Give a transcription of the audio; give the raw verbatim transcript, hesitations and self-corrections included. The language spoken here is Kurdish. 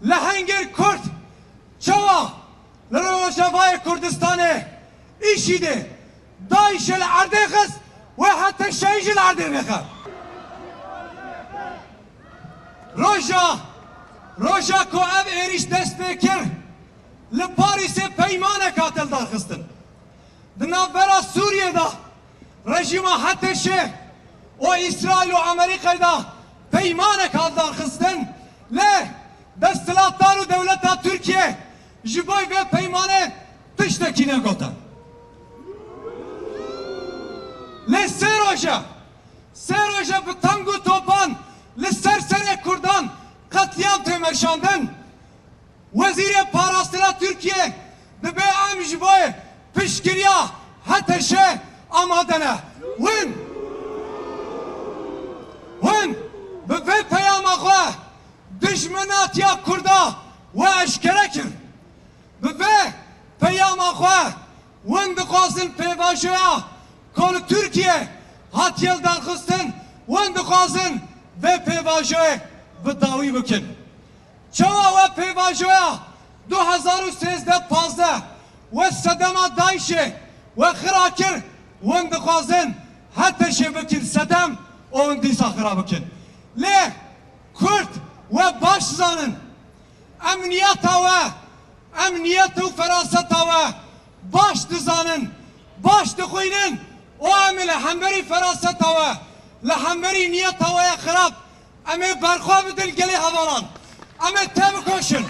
Lehengên Kurd çawa li Rojavayê Kurdistanê, îşîdê, DAIŞê li erdê xist, wê HTŞ'ê jî li erdê vexe. Roja, roja ku ev êrîş dest pê kir, li Parîsê peymanek hate lidarxistin. Di navbera Sûriyê de rejîma HTŞ'ê û Îsraîl û Amerîkayê de peymanek hat darxistin, lê desthilatdar û dewleta Tirkiye ji bo vê peymanê tiştekî negotin. Lê sê roj e, sê roj e bi teng û topan li ser serê Kurdan qetlîam tê meşandin. Wezîrê Parastina Tirkiye dibê em ji bo piştgiriya HTŞ'ê amade ne. Hûn, hûn bi vê peyama xwe dijminatiya Kurda we eşkere kir. Bi vê peyama xwe hûn dixwazin pêvajoya ku li Tirkiye hatiye lidarxistin, hûn dixwazin vê pêvajoyê bi dawî bikin. Çawa we pêvajoya du hezar û sêzdeh pazdeh we sedema DAIŞ'ê we xira kir, hûn dixwazin HTŞ'ê bikin sedem û hûn dîsa xira bikin. Lê Kurd we baş dizanin. Em niyeta we, em niyet û feraseta we baş dizanin, baş dixwînin û em ê li hemberî feraseta we, li hemberî niyeta we ya xirab, em ê berxwe bidin gelê hevalan. Em ê tevbikoşin.